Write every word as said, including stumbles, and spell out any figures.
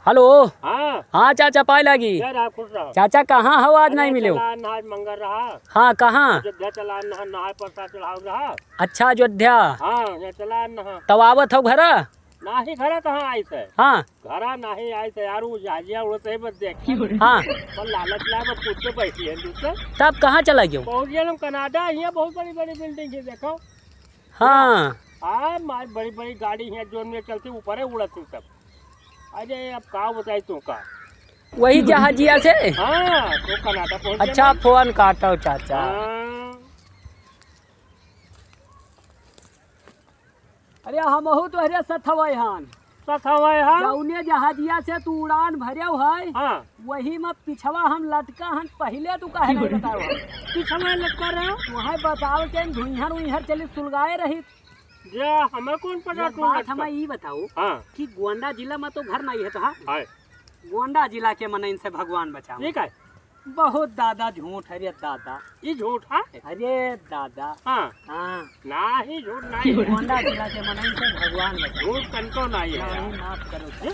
हेलो। हाँ। हाँ चाचा, पाए लागी। जय राम, खुश रहो। चाचा, कहाँ हो, आज अरे, नहीं मिले हो? चला ना, आज मंगल रहा। हाँ, कहाँ? अयोध्या चला ना, नहाए प्रसाद चढ़ाओ रहा। अच्छा, अयोध्या। हाँ, यहाँ चला ना। तब आवत हो घरा? नाही, घरा कहाँ आइस है? हाँ। घरा नाही आइस है यार, वो जहाजिया उड़त है, बस देख। हाँ। पर लालच लाए, बस कुछ तो बैठी है दूसरे। तब कहाँ चला गयो? पहुँच गए हम कनाडा, यहाँ बहुत बड़ी बड़ी बिल्डिंग है, देखो। हाँ। हाँ, मार बड़ी बड़ी गाड़ी है, जोन में चलती, ऊपर है उड़त है सब। अरे, अब का बताई तू का? वही जहाजिया से? हाँ, तो कनाडा पहुँच अच्छा, गया। फोन काटो चाचा। हाँ। अरे, हमहू तो अरे सथवै हन। सथवै हन? जौने जहाजिया से तू उड़ान भरेव है, हाँ। वही में पिछवा हम लटका हन, पहिले तू काहे नहीं बताओ है? पिछवा लटका रहे हो? वहाँ बताओ के धुइहर उइहर चली सुलगाए रही। जे हमें कौन पता एक तू बात लटका? हमें ई बताओ हाँ। कि गोंडा जिला में तो घर नहीं है तो हाँ? है। गोंडा जिला के मनइन से भगवान बचाओ। ठीक है। बहुत दादा झूठ है रे दादा। ई झूठ है? अरे दादा। हाँ। हाँ। नाही, झूठ नाही है। गोंडा जिला के मनइन से भगवान बचाओ। झूठ तनको नाही है। नाही, माफ करो। हैं?